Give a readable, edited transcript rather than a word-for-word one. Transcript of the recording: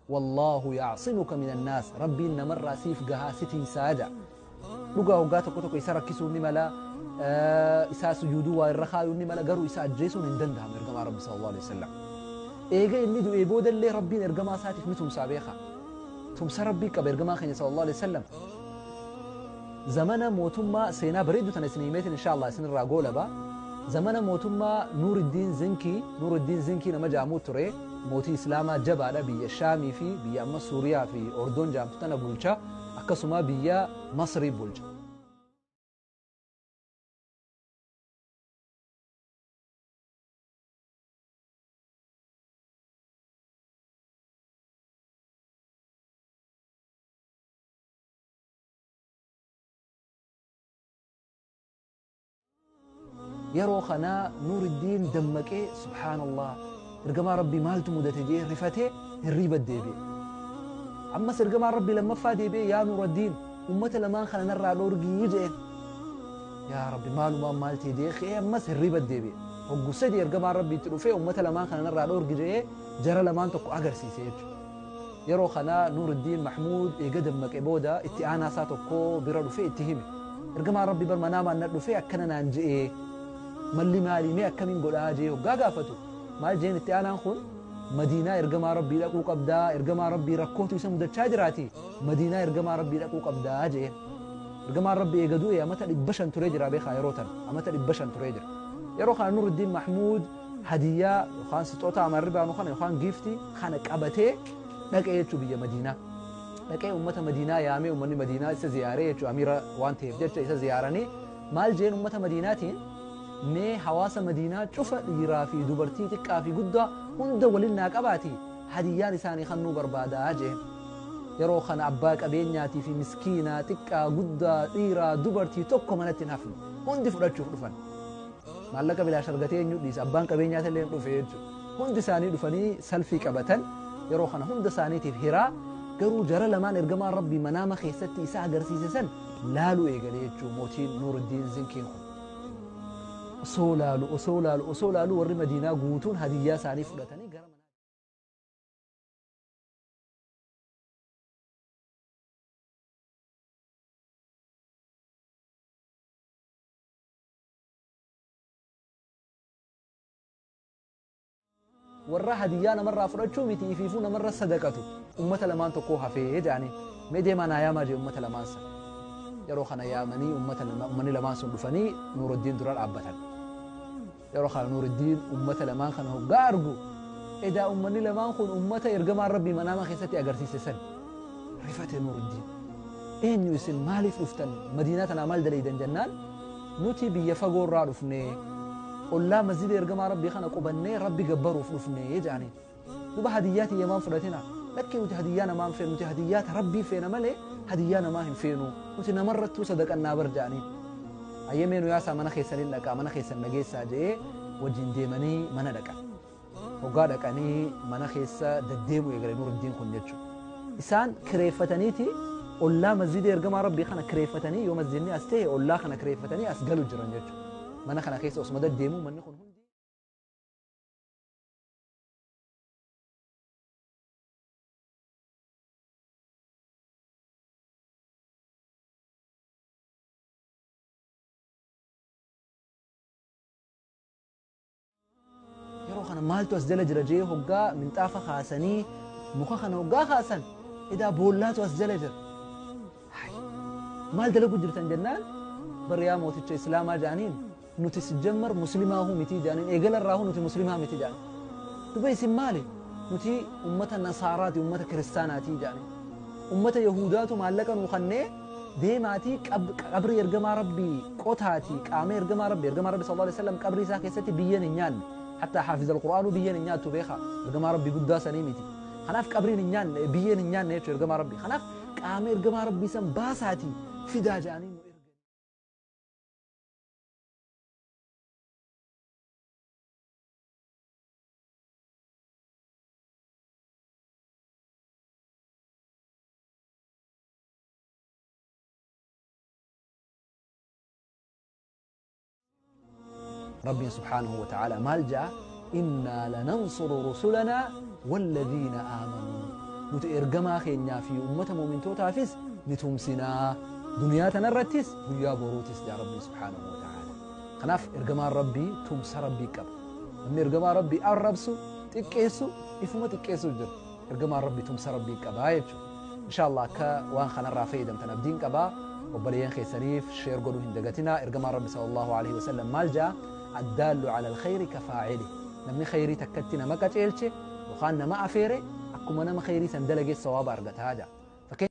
Wallaahu ya'simuka minan naas, Rabbiin namarraa siif gahaa si tiysaa ja'a. Dhugaa hoggaa tokko tokko isa rakkisuun ni mala, isaa sujuuduu waa irra kaayuun ni mala, garuu isa ajjeesuun hin danda'amu ergamaa Rabbi sallallahu alaihi wasallam. Eega inni du'ee boodallee Rabbiin ergamaa isaatiif ni tumsaa beeka. Tumsa Rabbii qaba ergamaa keenya sallallahu alaihi wasallam. Zamana mootummaa seenaa bareeddu tana isin himeetiin insha Allah isinirraa goolaba. Zamana mootummaa Nuuriddiin Zinkii, Nuuriddiin Zinkii nama jedhamu ture, mootii Islaamaa jabaadha, biyya Shaamii fi biyya amma Suuriyaa fi Ordoon jedhamtu tana bulcha, akkasuma biyya Masrii bulcha. Yeroo kana Nuuriddiin dammaqee, subhaanallah, ergamaa Rabbii maaltu mudate jedhee rifatee hirriiba deebi'e. Ammas ergamaan Rabbii lammaffaa deebi'ee, yaa Nuuraddiin, ummata lamaan kana narraa dhoorgii jedheen. Yaa Rabbi, maalumaan maal ta'e jedhee ka'ee ammas hirriiba deebi'e. Hoggu sadi ergamaan Rabbii itti dhufee ummata lamaan kana narraa dhoorgi jedhee jara lamaan tokko agarsiise jechuudha. Yeroo kana Nuuriddiin Mahmuud eega dammaqe booda itti aanaa isaa tokko bira dhufee itti hime. Ergamaan Rabbii bar manaamaan na dhufee akkana naan je'ee, malli maali, mee akkamiin godhaa je'ee hoggaa gaafatu, maal jeen itti aanaan kun? Madiinaa ergamaa Rabbii dhaquu qabdaa, ergamaa Rabbii rakkootu isa mudachaa jiraati, Madiinaa ergamaa Rabbii dhaquu qabdaa je'een. Ergamaan Rabbii eega du'e amata 500 turee jira beekaa, yeroo tan amata 500 turee jira. Yeroo kana Nuuriddiin Mahmuud hadiyyaa yookaan sixoota amarri baanu kana yookaan giiftii kana qabatee dhaqee jechuu biyya Madiinaa. Dhaqee ummata Madiinaa yaamee, ummanni Madiinaa isa ziyaaree jechuu, amiira waan ta'eef jecha isa ziyaaranii, maal jeen ummata Madiinaatiin? Mee hawaasa Madiinaa cufa, dhiiraa fi dubartii, xiqqaa fi guddaa hunda waliin naa qabaati, hadiyyaan isaanii kannuu barbaadaa jeen. Yeroo kana abbaa qabeenyaatii fi miskiinaa, xiqqaa guddaa, dhiiraa dubartii tokko manatti hin hafne, hundi fudhachuuf dhufan. Maallaqa bilaash argatee eenyu dhiisa? Abbaan qabeenyaa illee dhufe jechuudha. Hundi isaanii dhufanii salfii qabatan. Yeroo kana hunda isaaniitiif hiraa, garuu jara lamaan ergamaan Rabbii manaama keessatti isa agarsiise san laaluu eegale jechuu mootiin Nuuriddiin Zinkiin kun. Osoo laalu, osoo laalu, osoo laalu, warri Madiinaa guutuun hadiyyaa isaanii fudhatanii gara manaa. Warra hadiyyaa namarraa fudhachuu miti, ifiifuu namarra sadaqatu ummata lamaan tokkoo hafee jedhanii, mee deemaa naa yaamaa jee ummata lamaan san. Yeroo kana yaamanii, ummata ummanni lamaan sun dhufanii Nuuraddiin dura dhaabbatan. Yeroo kana Nuuraddiin ummata lamaan kana hoggaa argu, edaa ummanni lamaan kun ummata ergamaan Rabbii manaama keessatti agarsiise san. Rifate Nuuraddiin. Eenyu isin? Maaliif dhuftan? Madiinaa tanaa maal dalaydan jennaan, nuti biyya fagoo irraa dhufne, ollaa masjida ergamaa Rabbii kana qubannee Rabbi gabbaruuf dhufne jedhaniin. Duba hadiyyaa tiyya maan fudhatina? Lakkii, nuti hadiyyaa namaa hin feenu, nuti hadiyyaa ta Rabbii feena malee hadiyyaa namaa hin feenu, nuti namarrattuu sadaqannaa bar jedhaniin. Ayyee, nu yaasaa, mana keessaniin dhaqaa, mana keessan dhageessaa jedhee wajjin deemanii mana dhaqan. Hoggaa dhaqanii mana keessa deddeemu eegale Nuuruddiin kun jechuudha. Isaan kireeffataniiti ollaa masjida ergamaa Rabbii kana kireeffatanii, yoo masjidni as ta'e ollaa kana kireeffatanii as galu jiran jechuudha. Mana kana keessa osuma deddeemu manni kun hundi. Yeroo kana maaltu as jala jira jee hoggaa minxaafa kaasanii, muka kana hoggaa kaasan, edaa boollaatu as jala jira. Maal dalagu jirtan jennaan, bar yaa mooticha Islaamaa jedhaniin, nuti sijjammar muslimaahuu miti jedhaniin, eegalarraahuu nuti muslimaa miti jedhaniin. Duba isin maali? Nuti ummata Nasaaraati, ummata Kiristaanaati jedhaniin. Ummata Yahudaatu maallaqa nuu kannee, deemaatii qabrii ergamaa Rabbii qotaatii qaama ergamaa Rabbii, ergamaa Rabbii sallallahu alaihi wasallam qabrii isaa keessatti biyyeen hin nyaanne, hatta haafiz alqur'aanuu biyyeen hin nyaattu beekaa, ergamaa Rabbii guddaa sanii miti. Kanaaf qabriin hin nyaanne, biyyeen hin nyaanne jechuudha ergamaa Rabbii. Kanaaf qaama ergamaa Rabbii san baasaatii fidaa jedhanii nu ergan. Rabbiin subhaanahu wa ta'ala maal ja'a? Innaa lanansuru rusulanaa walladhiina aamanuu. Nuti ergamaa keenyaa fi ummata mu'mintootaafis ni tumsinaa. Duniyaa tanarrattis guyyaa boruutis jaa Rabbiin subhaanahu wa ta'ala. Kanaaf ergamaan Rabbii tumsa Rabbii qaba. Namni ergamaa Rabbii arrabsu, xiqqeessu, ifuma xiqqeessuuf jira. Ergamaan Rabbii tumsa Rabbii qabaa jechuudha. Inshallah akka waan kanarraa fayyadamtan abdiin qabaa. Obboleeyyan keessaniif share godhuu hin dagatinaa. Ergamaan Rabbi sallallahu alaihi wasallam maal jaa? Addaallu ala alkhayri kafaa'ili. Namni khayrii takkatti nama qaceelche yookaan nama afeere akkuma nama khayrii san dalage sawaaba argataa jaa.